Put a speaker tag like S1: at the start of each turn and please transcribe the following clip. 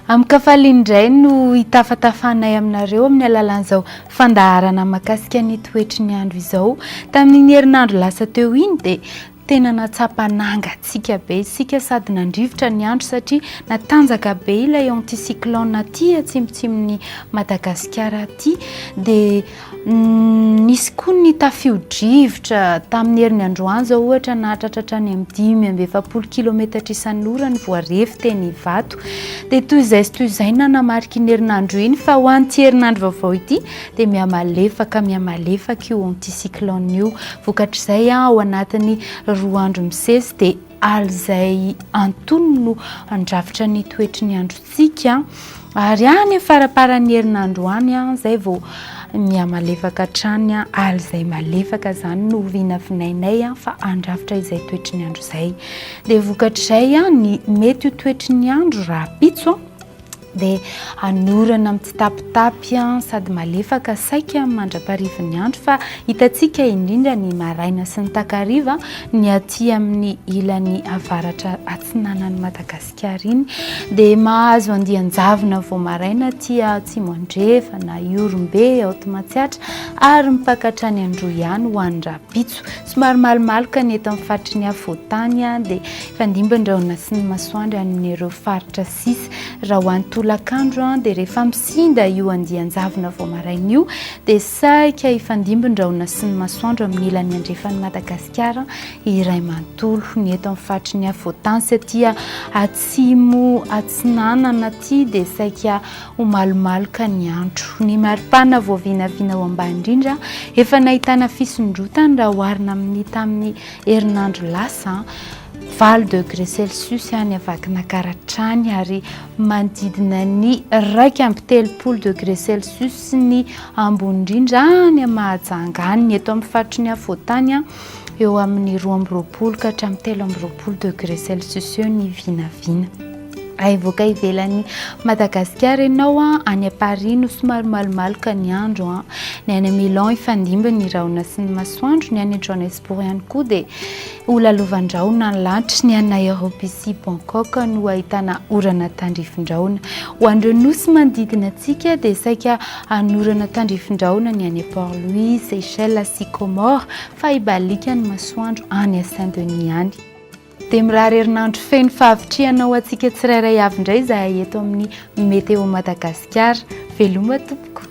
S1: Amin-kafaliana indray no hitafatafanay aminareo amin'ny alalan'izao fandaharana mahakasika ny toetry ny andro izao. Tamin'iny herinandro lasa teo iny dia tena nahatsapa nangatsiaka be isika sady nandrivotra ny andro satria natanjaka be ilay anticyclone aty atsimotsimon'i Madagasikara aty. Dia Nisy koa ny tafio-drivotra tamin'ny herin'ny androany izao ohatra nahatratra hatrany amin'ny 45 kilometatra isan'ora ny voarefy teny Ivato. Dia toy izay sy toy izay nanamarika iny herinandro iny fa ho an'ity herinandro vaovao ity dia mihamalefaka mihamalefaka io anticyclone io. Vokatr'izay ao anatin'ny roa andro misesy dia alizay antonony no handrafitra ny toetry ny androntsika ary any faraparan'ny herinandro any izay vao mihamalefaka hatrany alizay malefaka izany no vinavinainay fa handrafitra izay toetry ny andro izay. Dia vokatr'izay ny mety ho toetry ny andro rahampitso dia hanorana mitsitapitapy sady malefaka saika mandra-parivin'ny andro fa hitantsika indrindra ny maraina sy ny takariva ny aty amin'ny ilany avaratra atsinanan'i Madagasikara iny dia mahazo andian-javona vao maraina aty atsimo andrefana, Ihorombe, Haute Matsiatra ary mipaka hatrany Androy ihany ho an'ny rahampitso. Somary malomaloka ny eto amin'ny faritry ny afovoantany dia hifandimby ny rahona sy ny masoandro any amin'ireo faritra sisa. Raha ho an'ny tolakandro dia rehefa misinda io andian-javona vao maraina io dia saika hifandimby ny rahona sy ny masoandro amin'ny ilany andrefan'i Madagasikara iray manontolo. Ny eto amin'ny faritry ny afovoantany sy aty atsimo atsinanana aty dia saika ho malomaloka ny andro. Ny maripana voavinavina ho ambany indrindra efa nahitana fisondrotany raha oharina amin'ny tamin'ny herinandro lasa. 8 degré celsius any Vakinankaratra any ary manodidina ny 31 degré celsius ny ambony indrindra any Mahajanga any. Ny eto amin'ny faritry ny afovoantany eo amin'ny 22 ka hatramin'ny 23 degré celsius eo ny vinavina. Raha hivoaka ivelan'i Madagasikara ianao, any Paris no somary malomaloka ny andro, ny any Milan hifandimby ny rahona sy ny masoandro, ny any Johannesburg ihany koa dia Ho lalovan-drahona ny lanitra, ny any Nairobi sy Bangkok no ahitana orana tandrifin-drahona. Ho an'ireo nosy manodidina antsika dia saika hanorana tandrifin-drahona ny any Port Louis, Seychelles sy Comores fa hibaliaka ny masoandro any Saint Denis any. Dia mirary herinandro feno fahavitrihana ho antsika tsirairay avy indray izahay eto amin'ny Météo Madagasikara. Veloma tompoko.